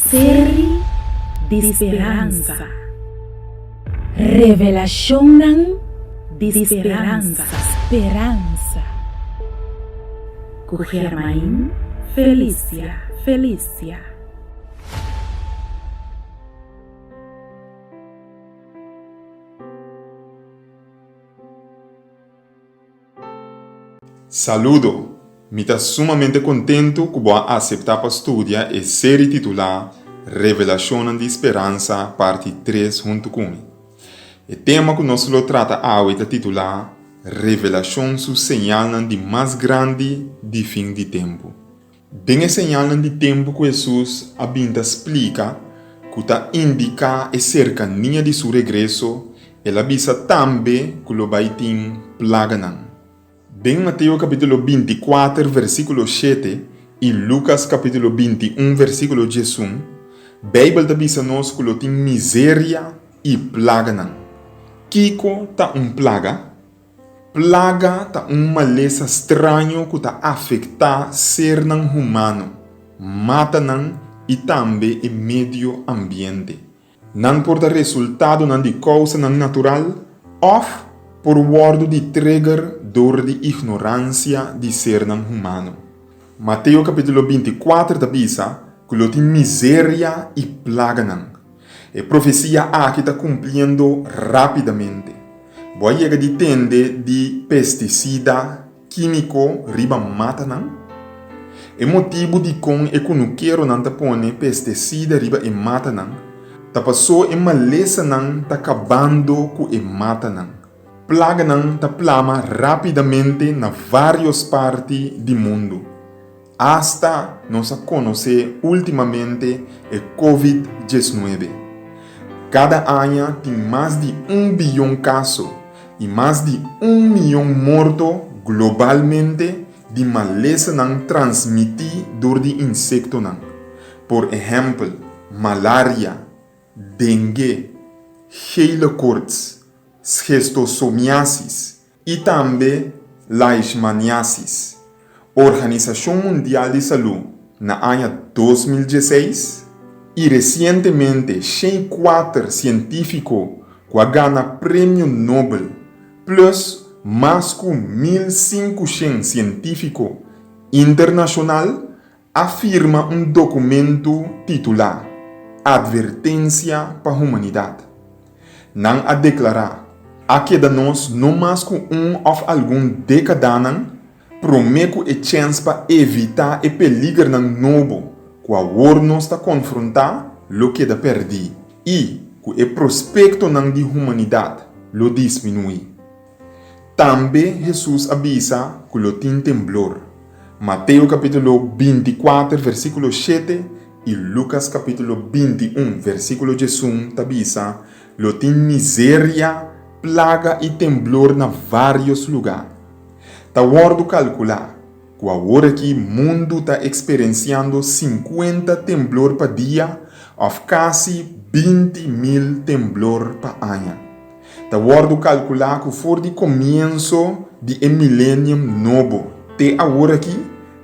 Seri di speransa. Revelashonnan di speransa. Speransa. Ku Germain Felicia Felicia. Saludo! Mi ta sumamente kontentu ku bo a aseptá pa studia e seri titulá Revelashonnan di Speransa, Parti tres huntu ku mi. E tema ku nos lo trata awe ta titulá Revelashon su señalnan di mas grandi di fin di tempu. Den e señalnan di tempu ku Hesus a bin ta splika ku ta indiká e serkania di su regreso, el a bisa tambe ku lo bai tin plaganan. Den Mateo kapítulo 24 versíkulo 7 i Lukas kapítulo 21 versíkulo 11, Beibel ta bisa nos ku lo tin miseria i plaganan. Kiko ta un plaga? Plaga ta un malesa straño ku ta afektá sernan humano, matanan i tambe e medio ambiente. Nan por ta resultadonan di kousanan natural òf por wòrdu di trigger dor di ignoransia di sernan humano. Mateo kapítulo 24 ta bisa ku lo tin miseria i plaganan. E profesia aki ta kumpliendo rápidamente. Bo a yega di tende di pestisida kímiko riba matanan? E motibu dikon e kunukeronan ta pone pestesida riba e matanan ta pasó e malesanan ta kabando ku e matanan. Plaganan ta plama rápidamente na vários parti di mundu. Asta nos a konosé últimamente e Covid 19. Kada aña tin mas di un biyon kaso i mas di un miyon morto globalmente di malesanan transmití dor di insektonan, por ehèmpel malaria, dengue, gele koorts, schistosomiasis i tambe leishmaniasis. Organisashon Mundial di Salú na aña 2016 i resientemente 104 sientífiko ku a gana Premio Nobel plus mas ku 1500 sientífiko internashonal a firma un dokumentu titulá Atvertensia pa Humanidat. Nan a deklará, A keda nos no mas ku un òf algun dékadanan promé ku e chèns pa evitá e peligernan nobo ku awor nos ta konfrontá lo keda pèrdí i ku e prospektonan di humanidat lo disminuí. Tambe Hesus a bisa ku lo tin temblor. Mateo kapítulo 24 versíkulo 7 i Lukas kapítulo 21 versíkulo 11 ta bisa lo tin miseria, plaga i temblor na vários lugá. Ta wòrdu kalkulá ku aworakí mundu ta eksperensiando 50 temblor pa dia òf kasi 20,000 temblor pa aña. Ta wòrdu kalkulá ku for di komienso di e milenium nobo te aworakí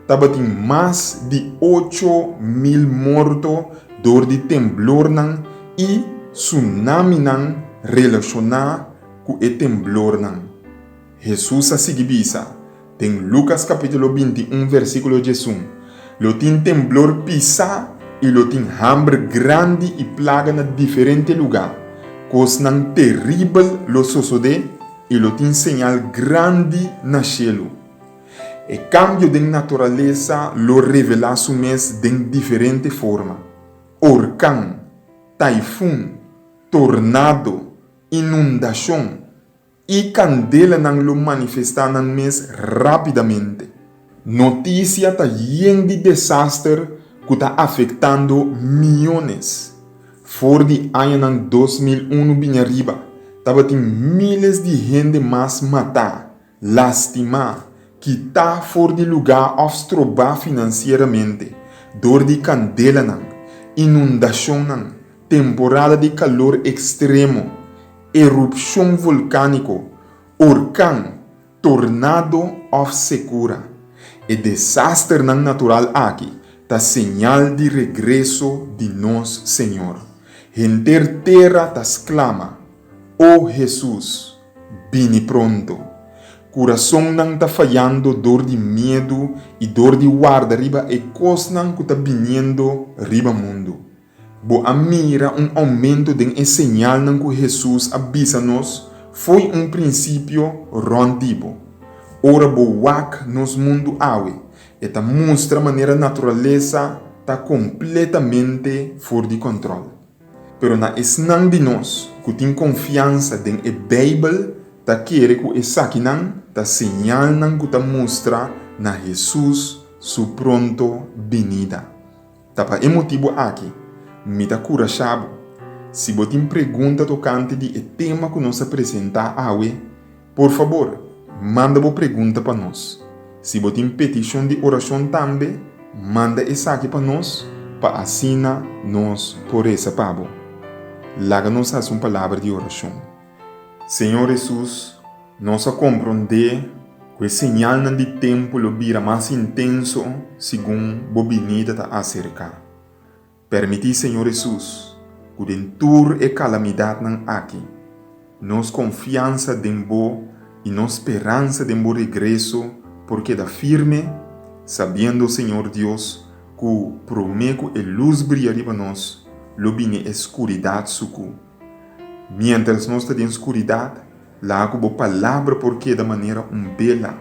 tabatin mas di 8000 morto dor di temblornan i tsunaminan relashoná ku e temblornan. Hesus a sigui bisa den Lukas kapítulo 21 versíkulo 11, Lo tin temblor pisá i lo tin hamber grandi i plaga na diferente lugá. Kosnan teribel lo sosodé i lo tin señal grandi na shelu. E kambio den naturalesa lo revelá su mes den diferente forma, orkan, taifun, tornado, inundashon, I kandelanan lo manifestá nan mes rápidamente. Notisia ta yen di desaster ku ta afektando miónes. For di añanan 2001 bini ariba, tabatin míles di hende mas matá, lastimá, kitá for di lugá òf strobá finansieramente dor di kandelanan, inundashonnan, temporada di kalor ekstremo, erupshon volkániko, orkan, tornado òf sekura. E desasternan natural aki. ta señal di regreso di nos Señor. Henter tera ta sklama, O Hesus, bini pronto! Kurasonnan ta fayando dor di miedu i dor di warda riba e kosnan ku ta biniendo riba mundu. Bo a mira un oumento den e señalnan ku Hesus a bisa nos fo'i un prinsipio rònt di bo. Ora bo wak nos mundu awe, e ta mustra manera naturalesa ta kompletamente for di kòntròl. Pero na esnan di nos ku tin konfiansa den e Beibel ta kere ku esakinan ta señalnan ku ta mustra na Hesus su pronto binida. Ta pa e motibu aki mi ta kurashá bo, si bo tin pregunta tokante di e tema ku nos a presentá awe, por fabor, manda bo pregunta pa nos. Si bo tin petishon di orashon tambe, manda esaki pa nos pa asina nos por resa pa bo. Laga nos hasi un palabra di orashon. Señor Hesus, nos a komprondé ku e señalnan di tempu lo bira mas intenso segun bo binida ta aserká. Permití, Señor Hesus, ku den tur e kalamidatnan aki, nos konfiansa den Bo i nos speransa den Bo regreso por keda firme, sabiendo, Señor Dios, ku promé ku e lus bria riba nos, lo bini e skuridat sukú. Miéntras nos ta den skuridat, laga ku bo Palabra por keda manera un bela,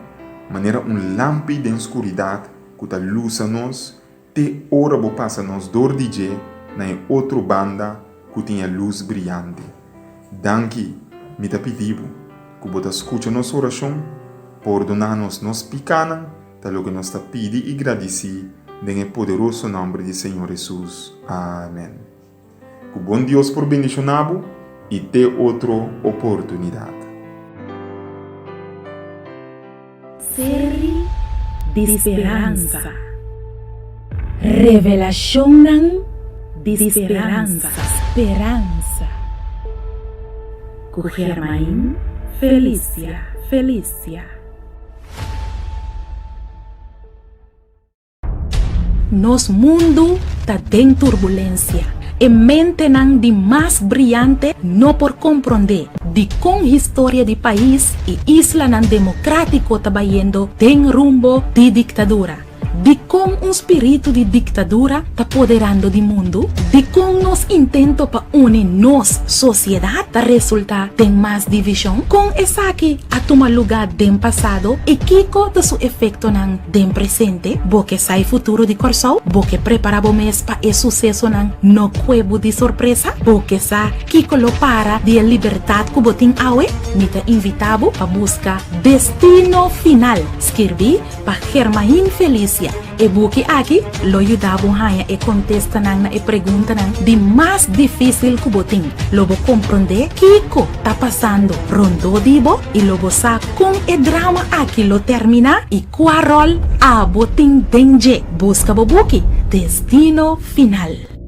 manera un lampi den skuridat ku ta lusa nos te ora bo pasa nos dor di dje na e otro banda ku tin e lus briante. Danki, mi ta pidi bo ku bo ta skucha nos orashon, pordoná nos nos pikánan, ta loke nos ta pidi i gradisí den e poderoso nòmber di Señor Hesus. Amèn. Ku bon Dios por bendishoná bo i te otro oportunidat. Seri di speransa. Revelashonnan di speransa. Speransa. Ku Germain Felicia. Felicia. Nos mundu ta den turbulensia. E mentenan di mas briante no por komprondé dikon historia di pais i islanan demokratiko ta bayendo den rumbo di diktadura. Dikon un spiritu di diktadura ta poderando di mundu? Dikon nos intento pa uni nos sosiedat ta resultá den mas divishon? Kon esaki a tuma lugá den pasado i kiko ta su efektonan Den presente, bo ke sa e futuro di Kòrsou? Bo ke prepará bo mes pa e susesonan no kue bo di sorpresa? Bo ke sa kiko lo para di e libertat ku bo tin awe? Mi ta invitá bo pa buska Destino Final, skirbí pa Germain Felicia. E buki aki lo yuda bo haña e kontestanan na e preguntanan di mas difísil ku bo tin. Lo bo komprondé kiko ta pasando rondó di bo i lo bo sa Kon e drama aki lo terminá i kua ròl abo tin den dje? Buska bo buki Destino Final.